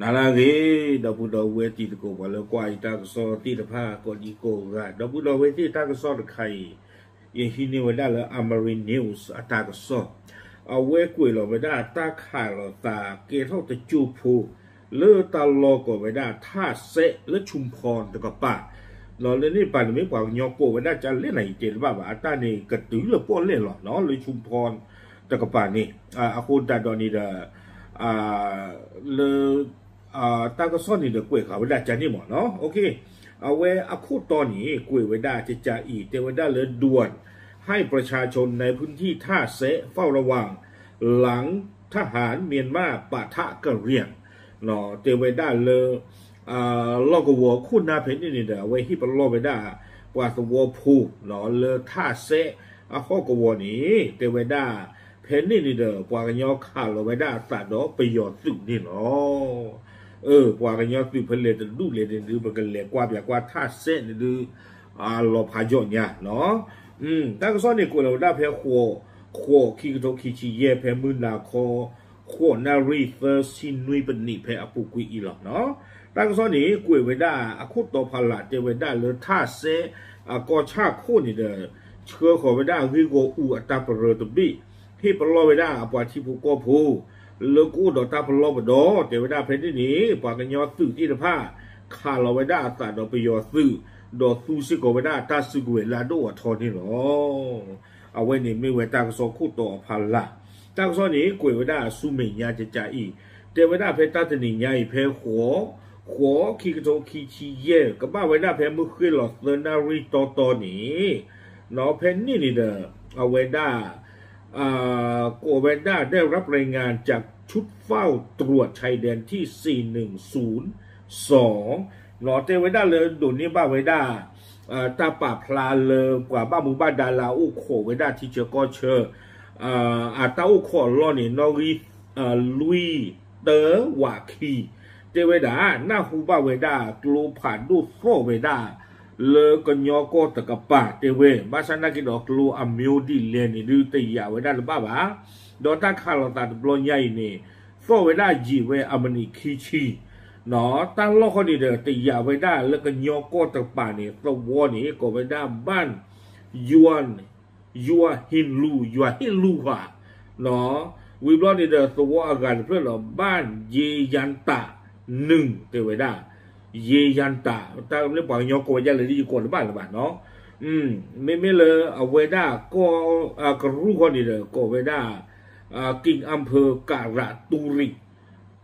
နၤလၢအဂ့ၤ, ဒီပုၢ်ဒီဝဲၢ်တံၤသကိး ပှၤလၢကွၢ်ယတၢ်ကစီၣ်သ့ၣ်တဖၣ် ကိးဒံကိးဂၤ, ဒီပုၢ်ဒီဝဲၢ်သ့ၣ် တၢ်ကစီၣ်တခါအံၤ ယဟံးန့ၢ်ဝဲဒၣ်လၢ Amari News အတၢ်ကစီၣ်, အဝဲကွဲးလီၤဝဲဒၣ်တၢ်ခးလိာ်သးကဲထီၣ်တကၠိဖိ လၢတၢ်လီၢ်ကိးဝဲဒၣ်ထၣ်စဲးလၢ Chumphon တကပၤ, လၢန့ၣ်ပၤန့ၣ်မ့ၢ်ပှၤကညီကိးဝဲဒၣ်ကလဲၣ်နၤ ယတဲတဘၣ်ဘၣ်, အတၢ်န့ၣ်ကတုၤလၢပီၣ်လဲၣ်လီၤ လၢ Chumphon တကပၤန့ၣ်, အဃိသတးဒီးန့ၣ်ဒီး လၢ တၢ်ကစီၣ်န့ၣ်ဒီးကွဲးဃာ်ဝဲဒၣ်ကန့ၣ်မ့ၢ်နီၤ, အဝဲအခိၣ်တီန့ၣ် ကွဲးဝဲဒၣ်ကကအံၤ တဲဝဲဒၣ်လၢ ด่วน ให้ประชาชนในพื้นที่ท่าแซะเฝ้าระวัง หลังทหารเมียนมาปะทะกะเหรี่ยง တဲဝဲဒၣ်လၢ လီၢ်ကဝီၤခိၣ်နၢ်ဖဲန့ၣ်န့ၣ်ဒီး အဝဲဟ့ၣ်ပလီၢ်ဝဲဒၣ် ပှၤသဝီဖိ လၢထၣ်စဲးအဟီၣ်ကဝီၤန့ၣ် တဲဝဲဒၣ် ဖဲန့ၣ်န့ၣ်ဒီး ပှၤကညီခးလီၤဝဲဒၣ်အသးဒီးပယီၤသုးန့ၣ်လီၤ. ပှၤကညီသုးဖဲလဲၣ်တဒူၣ်လဲၣ်န့ၣ်ဒုး ပကလဲၤကွၢ်ပၠးကွၢ်ထၣ်စဲးန့ၣ်ဒုး လီၤဖးယိာ်ညါနီၤ. တၢ်ကစီၣ်န့ၣ်ကွဲးလီၤဝဲဒၣ်ဖဲ ဃိး ခံကထိခံဆံယဲၢ် ဖဲမုၢ်နၤခီ ဃိးနၣ်ရံၣ်သၢဆံနွံပနံး ဖဲအပူၤကွံာ်အံၤလီၤ. တၢ်ကစီၣ်န့ၣ် ကွဲးဝဲဒၣ်အခိၣ်တီဖးလၢ် တဲဝဲဒၣ်လၢထၣ်စဲးအကီၢ်ဆၣ်ခိၣ်န့ၣ်ဒီး ဆှၢဃီၤဝဲဒၣ်အဂ့ၢ်ဂီၢ်အူအတၢ်ပရၢတဘ့ၣ်, ဟ့ၣ်ပလီၢ်ဝဲဒၣ်အပှၤထံဖိကီၢ်ဖိ လၢကအိၣ်ဒီးတၢ်ပလီၢ်ပဒီ, တဲဝဲဒၣ်ဖဲန့ၣ်န့ၣ် ပှၤကညီသုးသ့ၣ်တဖၣ် ခးလီၤဝဲဒၣ်အသးဒီးပယီၤသုး, ဒီးသူစ့ၢ်ကီးဝဲဒၣ်တၢ်စုကဝဲၤလၢအဒိၣ်အထီန့ၣ်လီၤ. အဝဲန့ၣ်မ့ၢ်ဝဲတၢ်ကစီၣ်ခိၣ်တီအဖးလၢ်, တၢ်ကစီၣ်န့ၣ် ကွဲးဝဲဒၣ်ဆူမဲာ်ညါကကအံၤ, တဲဝဲဒၣ်ဖဲတၢ်တနံၤညါအံၤ ဖဲဃိး ဃိး ခံကထိခံဆံယဲၢ် ကဘၣ်ဝဲဒၣ်ဖဲမုၢ်ဃ့ၢ်လီၤသၢနၣ်ရံၣ်တီတီန့ၣ်, ဖဲန့ၣ်န့ၣ်ဒီး အဝဲဒၣ် ကိးဝဲဒၣ် ได้รับรายงานจากชุดเฝ้าตรวจชายแดนที่ สี่หนึ่งศูนย์สอง တဲဝဲဒၣ်လၢဒိးန့ၢ်ဘၣ်ဝဲဒၣ် တၢ်ပာ်ဖျါလၢပှၤဘၣ်မူဘၣ်ဒါလၢအအိၣ်ခိးဝဲဒၣ်ထံဆၢကီၢ်ဆၢ အတၢ်အိၣ်ခိးအလီၢ်န့ၣ် နီၣ်ဂံၢ်လွံၢ်တၢဝးခံ, တဲဝဲဒၣ် နၢ်ဟူဘၣ်ဝဲဒၣ်ကျိဖးဒိၣ်သီၣ်ဝဲဒၣ် လၢကညီကီၢ်တကပၤတဲဝဲ, ဘၣ်ဆၣ်နာ်က့ဒီးကျိအမံၤဒ်လဲၣ်န့ၣ်ဒုးတယာ်ဝဲဒၣ်တဘၣ်ဘၣ်, ဒီးတၢ်ခးလိာ်သးတဘျီညါအံၤန့ၣ် သီၣ်ဝဲဒၣ်ယံာ်ဝဲအမံးနံးခံဆံ, တၢ်လီၢ်ဃီန့ၣ်ဒီးတယာ်ဝဲဒၣ်လၢကညီကီၢ်တကပၤန့ၣ် သဝီန့ၣ် ကိးဝဲဒၣ် บ้าน ယွၤဟ့ၣ်လူ, ယွၤဟ့ၣ်လူဧါ, ဝံၤဘျီန့ၣ်ဒီးသဝီအဂၤတဖျၢၣ်လီၤ บ้านเยยันตะ နုၣ် တဲဝဲဒၣ်, เยยันตะ တၢ်မ့ၢ်ပှၤကညီကိးဝဲဒ်လဲၣ် ယကိးတဘၣ်လၢၤဘၣ်နီၤ, မ့မ့ၢ်လၢအဝဲဒၣ်ကီၢ်ကရူၢ်ဃီန့ၣ်ဒီး ကိးဝဲဒၣ် กิ่งอำเภอ กระตูริ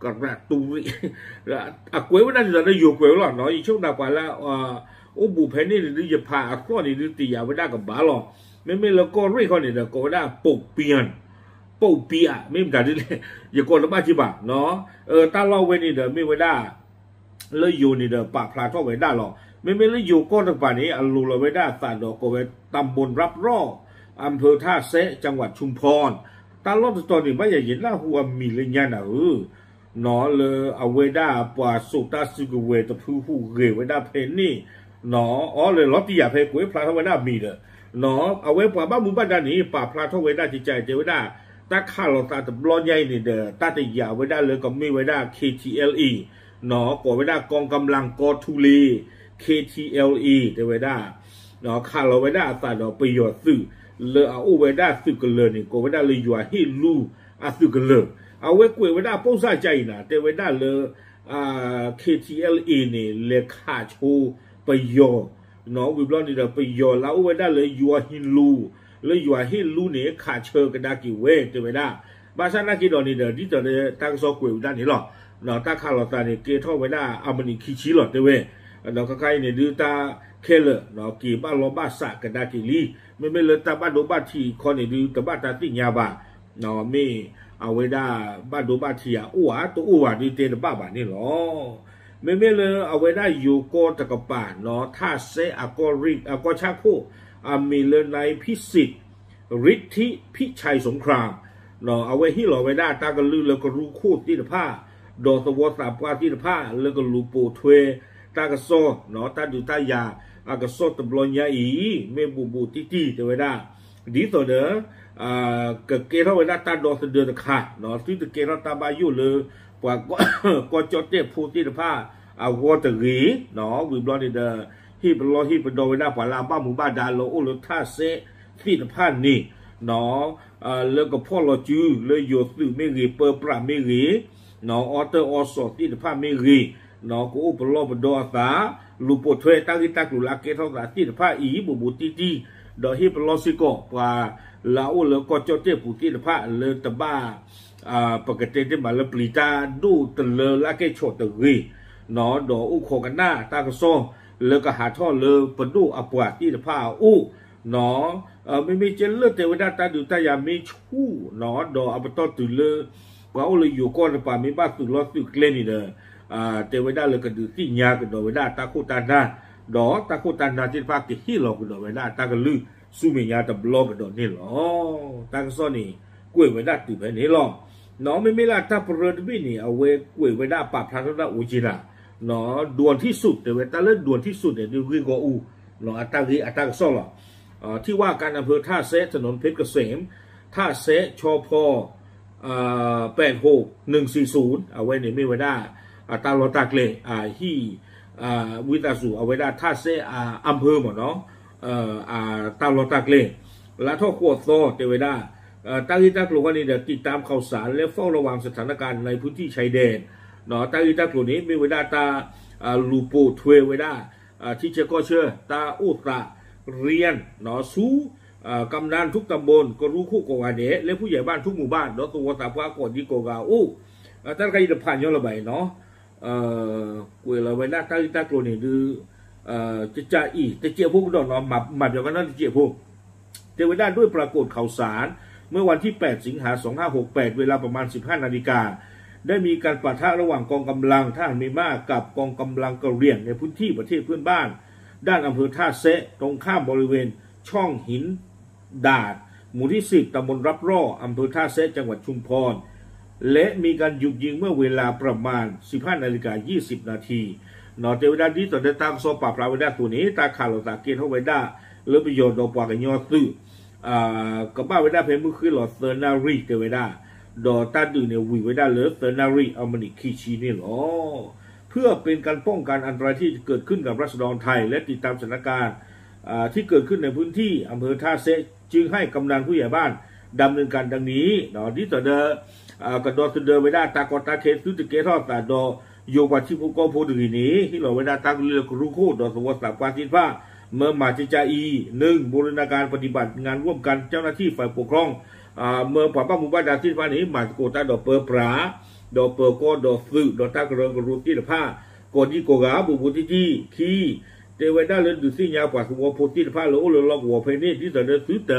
ကရတူရံၣ်, အကွဲးဝဲဒၣ်ဒ်သိးလၢယိၤကွဲးဝဲလီၤနီၤ, ယဆိကမိၣ်ပှၤလၢ အိၣ်ဘူးဖဲန့ၣ်န့ၣ်ဒုး ယဖးအသီၣ်န့ၣ်ဒုးတယာ်ဝဲဒၣ်ကဘၣ်လီၤ, မ့မ့ၢ်လၢကီၢ်ရ့ၣ်ဃီန့ၣ်ဒီး ကိးဝဲဒၣ် ပုပ်ပံၣ်, ပုပ်ပံၣ်ဧါ မ့ၢ်မတၤဒ်လဲၣ်, ယကိးတဘၣ်က့ၤဘၣ်နီၤ, တၢ်လီၢ်ဝဲန့ၣ်ဒီးမ့ၢ်ဝဲဒၣ် လၢယိၤန့ၣ်ဒီးပာ်ဖျါထီၣ်ဝဲဒၣ်လီၤ, မ့မ့ၢ်လၢယိၤကီၢ်တကပၤန့ၣ် အလိၤလီၤဝဲဒၣ်အသးဒီးကိးဝဲ ตำบลรับร่อ อำเภอท่าแซะ จังหวัดชุมพร, တၢ်လီၢ်တတီၤန့ၣ် ဘၣ်ယၤယနၢ်ဟူအမံၤလၢညါနၤဧၢ နီၤလၢအဝဲဒၣ်ပှၤစိာ်တၢ်စုကဝဲၤတဖုဟူးဂဲၤဝဲဒၣ်ဖဲန့ၣ်, နီၤ အီၤလၢလီၤတံၢ်ယၤဖဲကွဲးဖျါထီၣ်ဝဲဒၣ်အမံၤဒီး, နီၤ အဝဲပှၤဘၣ်မူဘၣ်ဒါန့ၣ် ပာ်ဖျါထီၣ်ဝဲဒၣ်ကကး တဲဝဲဒၣ်, တၢ်ခးလိာ်သးတဘျီညါအံၤန့ၣ်ဒီး တၢ်တယာ်ဝဲဒၣ်လၢကမ့ၢ်ဝဲဒၣ် KTLA, နီၤ ကိးဝဲဒၣ် กองกำลังกองทุเล KTLA တဲဝဲဒၣ် ခးလီၤဝဲဒၣ်အသးဒီးပယီၤသုး လၢအအိၣ်ဝဲဒၣ်သုးကလၢၤန့ၣ် ကိးဝဲဒၣ်လၢယွၤဟ့ၣ်လူအသုးကလၢၤ, အဝဲကွဲးဝဲဒၣ်ပိၢ်စၢ်ကါအံၤနၤ တဲဝဲဒၣ်လၢ KTLA န့ၣ် လဲၤခးဆိပယီၤ, နီၤ ဝံၤဘျီန့ၣ်ဒီး ပယီၤလၢအအိၣ်ဝဲဒၣ်လၢယွၤဟ့ၣ်လူ, လၢယွၤဟ့ၣ်လူန့ၣ် ခးဆၢကဒါက့ၤဝဲ တဲဝဲဒၣ်, ဘၣ်ဆၣ်နာ်က့ဒီးန့ၣ်ဒီး ဒ်သိးလၢတၢ်ကစီၣ်ကွဲးဝဲဒၣ်န့ၣ်လီၤ, တၢ်ခးလိာ်သးန့ၣ် ကဲထီၣ်ဝဲဒၣ်အမံးနံးခံဆံလီၤ တဲဝဲ, ဒီးခဲခါအံၤန့ၣ်ဒုးတၢ်ခဲလၢာ် က့ၤဘၣ်လီၢ်ဘၣ်စးကဒါက့ၤလံ, မ့မ့ၢ်လၢတၢ်ဘၣ်ဒိဘၣ်ထံးခီန့ၣ်ဒုး တဘၣ်တၢ်သ့ၣ်ညါဘၣ် မ့ၢ်အဝဲဒၣ်ဘၣ်ဒိဘၣ်ထံးဧါ အိၣ်ဧါ တအိၣ်ဘၣ်ဒုးတဲတဘၣ်ဘၣ်န့ၣ်လီၤ. မ့မ့ၢ်လၢအဝဲဒၣ်ယိၤကီၢ်တကပၤနီၤ ထၣ်စဲးအကီၢ်ရ့ၣ် အကီၢ်ဆၣ်ခိၣ် အမံၤလၢ นายพิสิทธิ์ ฤทธิพิชัยสงคราม အဝဲဟ့ၣ်လီၤဝဲဒၣ်တၢ်ကလုၢ်လၢကရူၢ်ခိၣ်သ့ၣ်တဖၣ် ဒီးသဝီသးပှၢ်သ့ၣ်တဖၣ် လၢကလူၤပိာ်ထွဲတၢ်ကစီၣ် တၢ်ဒုးတၢ်ယၤအကစီၣ်တဘျီညါအံၤ မ့ၢ်ဘူးဘူးတံၢ်တံၢ်တဲဝဲဒၣ် ဒ်သိးဒီး ကကဲထီၣ်ဝဲဒၣ်တၢ်ဒီသဒၢတခါ, သုတကဲထီၣ်တၢ်ဘၣ်ယိၣ်လၢ ပှၤကီၢ်ကၠီၣ်တဲၣ်ဖိသ့ၣ်တဖၣ်အဂီၢ်တဂ့ၤ, ဝံၤဘျီန့ၣ်ဒီး ဟ့ၣ်ပလီၢ်ဟ့ၣ်ပဒီဝဲဒၣ်ပှၤလၢအဘၣ်မူဘၣ်ဒါလၢအိၣ်လၢထၣ်စဲးသ့ၣ်တဖၣ်န့ၣ် လၢကဖီၣ်လီၤစု လၢယိၤသုးမ့ၢ်ဂ့ၤ ပၢပြးမ့ၢ်ဂ့ၤ, အီတၢ်အီစီၣ်သ့ၣ်တဖၣ်မ့ၢ်ဂ့ၤ, ကအိၣ်ပလီၢ်ပဒီအသး, လူၤပိာ်ထွဲတၢ်ဂ့ၢ်တၢ်ကျိၤလၢအကဲထီၣ်သးသ့ၣ်တဖၣ်အံၤ ဘူးဘူးတံၢ်တံၢ်, ဒီးဟ့ၣ်ပလီၢ်စ့ၢ်ကီးပှၤလၢအအိၣ်လၢကီၢ်ကၠီၣ်တဲၣ်ပူၤသ့ၣ်တဖၣ်လၢတဘၣ် ပကတဲတ့ၢ်မးလၢပျံၤတၢ်ဒိၣ်တလၢလၢအကဲၣ်ဆိးတဂ့ၤ, ဒီးအိၣ်ခိးကနၣ်တၢ်ကစီၣ်လၢကဟးထီၣ်လၢပဒိၣ်အပှၤသ့ၣ်တဖၣ်အအိၣ်, မ့မ့ၢ်ကဲလၢတဲဝဲဒၣ်တၢ်ဒုးတၢ်ယၤမ့ၢ်ဆူၣ်, ဒီးအပတီၢ်တုၤလၢ ပှၤအိၣ်လၢယိၤကီၢ်တပၤမ့ၢ်ဘၣ်သုးလီၢ်သုးကျဲန့ၣ်ဒီး တဲဝဲဒၣ်လၢကဒုးသ့ၣ်ညါကဒီးဝဲဒၣ်တၢ်ခိၣ်တၢ်နၢ်, ဒီးတၢ်ခိၣ်တၢ်နၢ်သ့ၣ်တဖၣ်ကဟ့ၣ်လီၤကဒီးဝဲဒၣ်တၢ်ကလုၢ်ဆူမဲာ်ညါတဘျီကဒီးန့ၣ်လီၤ. တၢ်ကစီၣ်န့ၣ် ကွဲးဝဲဒၣ်တုၤဖဲန့ၣ်လီၤ. မ့မ့ၢ်လၢအတၢ်ပရၢတဘ့ၣ်န့ၣ် အဝဲကွဲးဝဲဒၣ်ပာ်ဖျါထီၣ်ဒၣ်အိၣ်က့ၤနၤ, ဒွန်ထံၣ်စူး တဲဝဲတၢ်လၢဒွန်ထံၣ်စူးန့ၣ် ဒုးဂ့ၢ်ဂီၢ်အူ အတၢ်ဂ့ၢ်အတၢ်ကစီၣ်လီၤ. ထံၣ်ဝၣ်ကါနၢ်ဖၢ ထၣ်စဲး ถนนเพชรเกษม ထၣ်စဲး ชพ แปดหกหนึ่งสี่ศูนย์ အဝဲန့ၣ်မ့ၢ်ဝဲဒၣ် အတၢ်လီၢ်တၢ်ကျဲ အဟံၣ် ဝံသးစူၤ အဝဲဒၣ်ထၣ်စဲး အ อำเภอ မ့ၢ်နီၤ အတၢ်လီၢ်တၢ်ကျဲ လါထီၣ်ဃိးသီ တဲဝဲဒၣ် တၢ်ဂ့ၢ်တၢ်ကျိၤဃီန့ၣ်ဒီး ติดตามข่าวสารและเฝ้าระวังสถานการณ์ในพื้นที่ชายแดน တၢ်ဂ့ၢ်တၢ်ကျိၤန့ၣ် မ့ၢ်ဝဲဒၣ်တၢ် လူၤပိာ်ထွဲဝဲဒၣ် ထံဆၢကီၢ်ဆၢ တၢ်အိၣ်သး เรียน ဆူ กำนันทุกตำบล ကရူၢ်ခိၣ်ကိးဂၤဒဲး และผู้ใหญ่บ้านทุกหมู่บ้าน ဒီးသဝီသးပှၢ်ကိးဒံကိးဂၤအအိၣ် တၢ်တခါအံၤတဖးညီလၢၤဘၣ်အံၤနီၤ ကွဲးလီၤဝဲဒၣ်တၢ်ဂ့ၢ်တၢ်ကျိၤန့ၣ်ဒုး ကစၢ်အံၤ တစဲးဖိကဒီးနီၤ မၤပျီကနီၣ်တစဲးဖိ တဲဝဲဒၣ် ด้วยปรากฏข่าวสาร เมื่อวันที่ แปด สิงหา สองห้าหกแปด เวลาประมาณ สิบห้านาฬิกา ได้มีการปะทะระหว่างกองกำลังทหารเมียนมากับกองกำลังกะเหรี่ยงในพื้นที่ประเทศเพื่อนบ้าน ด้านอำเภอท่าแซะ ตรงข้ามบริเวณช่องหินดาด หมู่ที่ สิบ ตำบลรับร่อ อำเภอท่าแซะ จังหวัดชุมพร และมีการหยุดยิงเมื่อเวลาประมาณ สิบห้านาฬิกา ยี่สิบนาที တဲဝဲဒၣ်ဒ်သိးဒီးတၢ်ကစီၣ်ပာ်ဖျါဝဲဒၣ်အသိးန့ၣ် တၢ်ခးလိာ်သးကဲထီၣ်ဝဲဒၣ်လၢပယီၤဒီးပှၤကညီသုး ကဘၣ်ဝဲဒၣ်ဖဲမုၢ်ဃ့ၢ်လီၤသၢနၣ်ရံၣ်တဲဝဲဒၣ်, ဒီးတၢ်ဒုးန့ၣ်ဝံၤဝဲဒၣ်လၢသၢနၣ်ရံၣ်အမံးနံးခံဆံန့ၣ်လီၤ. เพื่อเป็นการป้องกันอันตรายที่จะเกิดขึ้นกับราษฎรไทย และติดตามสถานการณ์ที่เกิดขึ้นในพื้นที่อำเภอท่าแซะ จึงให้กำนันผู้ใหญ่บ้านดำเนินการดังนี้ ဒ်သိးဒီး ကဒီသဒၢဝဲဒၣ်တၢ်ကီတၢ်ခဲသုတကဲထီၣ်သးဒီး ယိၤပှၤထံဖိကီၢ်ဖိတဂ့ၤန့ၣ် ဟ့ၣ်လီၤဝဲဒၣ်တၢ်ကလုၢ်လၢကရူၢ်ခိၣ်ဒီးသဝီသးပှၢ်သ့ၣ်တဖၣ် မၢမၤကကၢအံၤ หนึ่ง บูรณาการปฏิบัติงานร่วมกันเจ้าหน้าที่ฝ่ายปกครอง မၢပှၤဘၣ်မူဘၣ်ဒါသ့ၣ်တဖၣ်န့ၣ် မၤသကိးတၢ်ဒီးပၢပြး ဒီးပၢၤကီၢ်ဒီးသုးဒီးတၢ်ကရၢကရိသ့ၣ်တဖၣ် ကိးဒံကိးဂၤ ဘူးဘူးတံၢ်တံၢ် ခံ တဲဝဲဒၣ်လၢဒုးသ့ၣ်ညါပှၤသဝီဖိသ့ၣ်တဖၣ်လၢအိၣ်လၢလီၢ်ကဝီၤဖဲန့ၣ် ဒ်သိးဒီးသုတ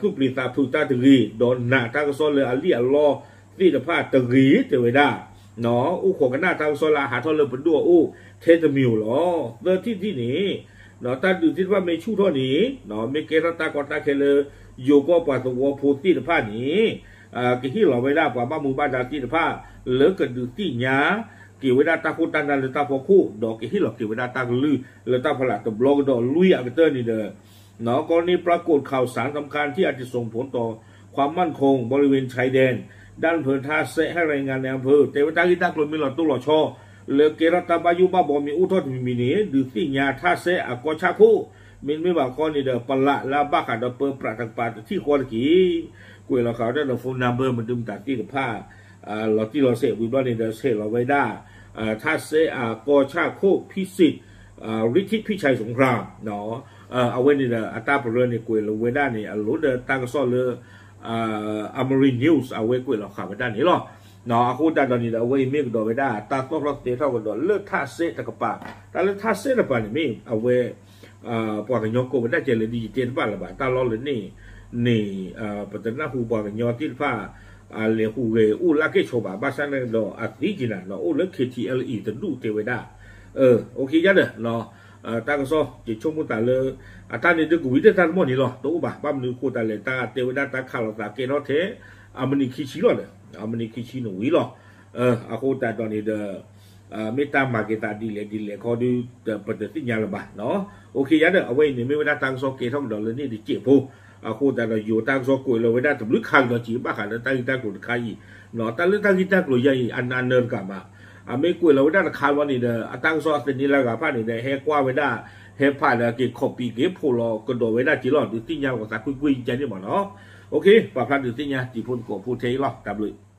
သူၣ်ပျံၤသးဖုးတၢ်တဂ့ၤ ဒီးနာ်တၢ်ကစီၣ်လၢအလံၣ်အလီသ့ၣ်တဖၣ်တဂ့ၤ တဲဝဲဒၣ် အိၣ်ခိးကနၣ်တၢ်ကစီၣ်လၢအဟးထီၣ်လၢပဒိၣ်အအိၣ်ထဲတမံၤဧိၤလီၤ. သၢထံၣ်တထံၣ်န့ၣ် တၢ်ဒုးသ့ၣ်တဖၣ်မ့ၢ်ဆူၣ်ထီၣ်န့ၣ် မ့ၢ်ကဲထီၣ်တၢ်ကီတၢ်ခဲလၢ ယိၤကီၢ်ပှၤသဝီဖိသ့ၣ်တဖၣ်န့ၣ် ကဟ့ၣ်လီၤဝဲဒၣ်ပှၤဘၣ်မူဘၣ်ဒါသ့ၣ်တဖၣ် လၢကဒုးသ့ၣ်ညါက့ၤဝဲဒၣ်တၢ်ခိၣ်တၢ်နၢ်လၢတၢ်ဖီခိၣ် ဒီးကဟ့ၣ်လီၤက့ၤဝဲဒၣ်တၢ်ကလုၢ်လၢတၢ်ဖီလာ်တဘျီကဒီးလွံၢ်အကတၢၢ်န့ၣ်ဒီး กรณีปรากฏข่าวสารสำคัญที่อาจจะส่งผลต่อความมั่นคงบริเวณชายแดน ด้านอำเภอท่าแซะ ให้รายงานในอำเภอ တဲဝဲတၢ်ဂ့ၢ်တၢ်ကျိၤမ့ၢ်လီၤတိၢ်လီၤဆီ လၢကဲထီၣ်တၢ်ဘၣ်ယိၣ်ဘၣ်ဘီမ့ၢ်အိၣ်ထီၣ်တမံၤမံၤန့ၣ် ဒုးသ့ၣ်ညါထၣ်စဲးအကီၢ်ဆၣ်ခိၣ် မ့တမ့ၢ်ဘၣ်ဃီန့ၣ်ဒီး ပလးလၢအဘၣ်ဃးဒီးပၢပြးတကပၤတထံၣ်ဃီတက့ၢ်. ကွဲးလီၤဃာ်ဝဲဒၣ်ဒီး phone number မဒုမတၤသ့ၣ်တဖၣ် လီၤတံၢ်လီၤဆဲးဝံၤဘျီန့ၣ်ဒီး ဆဲးလီၤဝဲဒၣ် ထၣ်စဲးအကီၢ်ဆၣ်ခိၣ် ဖံစ့း ရ့ထံၣ်ဖံၣ်ဆဲးစူၤခရၣ် အဝဲန့ၣ်ဒီး အတၢ်ပရၢန့ၣ်ကွဲးလီၤဝဲဒၣ်န့ၣ် အလိၣ်ဒီးတၢ်ကစီၣ်လၢ Amari News အဝဲကွဲးလီၤဃာ်ဝဲဒၣ်န့ၣ်လီၤ. အဃိသတးဒီးန့ၣ်ဒီး အဝဲအံၤမ့ၢ်ကဒီးဝဲဒၣ် တၢ်သီၣ်ထီၣ်သဲထီၣ်ကဒီးလၢထၣ်စဲးတကပၤ, တၢ်လၢထၣ်စဲးတကပၤန့ၣ်မ့ၢ် အဝဲ ပှၤကညီကိးဝဲဒၣ်ကဲလၢ ဒ်ယတဲတဘၣ်လၢၤဘၣ် တၢ်လီၢ်လၢန့ၣ်န့ၣ် ပတနၢ်ဟူပှၤကညီသ့ၣ်တဖၣ် လဲၤဟူးဂဲၤအိၣ်လၢကဲၣ်ဆိးဘၣ် ဘၣ်ဆၣ်န့ၣ်ဒီးအသံက့ၤနၤဒီး အိၣ်လၢ K T L A တဒူၣ်တဲဝဲဒၣ် အိၣ်ခံယါဒီး တၢ်ကစီၣ် ယဆိကမိၣ်သးလၢ အတၢ်န့ၣ်ဒုးကဝံၤတၢ်တၢ်တမီၢ်န့ၣ်လီၤ တအိၣ်ဘၣ် ဘၣ်မနုၤအဃိသတးလဲၣ် တၢ်တဲဝဲဒၣ်တၢ်ခးလိာ်သးကဲထီၣ်ထဲ အမံးနံးခံဆံလီၤဒီး အမံးနံးခံဆံန့ၣ်ဝံၤလီၤ. အဃိသတးဒီးန့ၣ်ဒီး မ့ၢ်တၢ်မၤက့ၤသးဒ်လဲၣ်ဒ်လဲၣ်ခီဒုး ပတသ့ၣ်ညါလၢၤဘၣ်. အိၣ်ခ့ယါဒီး အဝဲအံၤန့ၣ် မ့ၢ်ဝဲဒၣ်တၢ်ကစီၣ်ကဲထီၣ်ကဒီးလၢန့ၣ်တစဲးဖိ အဃိသတးဒီး ယိၤတၢ်ကစီၣ်ကွဲးလီၤဝဲဒၣ်တဘျုးခါကဒီးက့ၤဘၣ်ဃးလၢတၢ်ဂ့ၢ်တၢ်ကျိၤတခါအံၤ, တၢ်လၢတၢ်ဂ့ၢ်တၢ်ကျိၤယါအံၤ အနၢတကးဘၣ်. အမ့ၢ်ကွဲးလီၤဝဲဒၣ်တခါလီၤန့ၣ်ဒီး အတၢ်ကစီၣ်အသန့ၤလၢအဂၤဖၣ်န့ၣ်ဒီး ဟဲကွၢ်ဝဲဒၣ် ဟဲဖးဒီးက့ၤ copy က့ၤဖိးလီၤကဒီးဝဲဒၣ်က့ၤလီၤ ဒုးသ့ၣ်ညါပှၤသးကွ့ၢ်ကွ့ၢ်ယါန့ၣ်မးနီၤ. ပာ်ဖျါဒုးသ့ၣ်ညါတံၤဖိသကိးဖိထဲအံၤလီၤ. တၢ်ဘျုး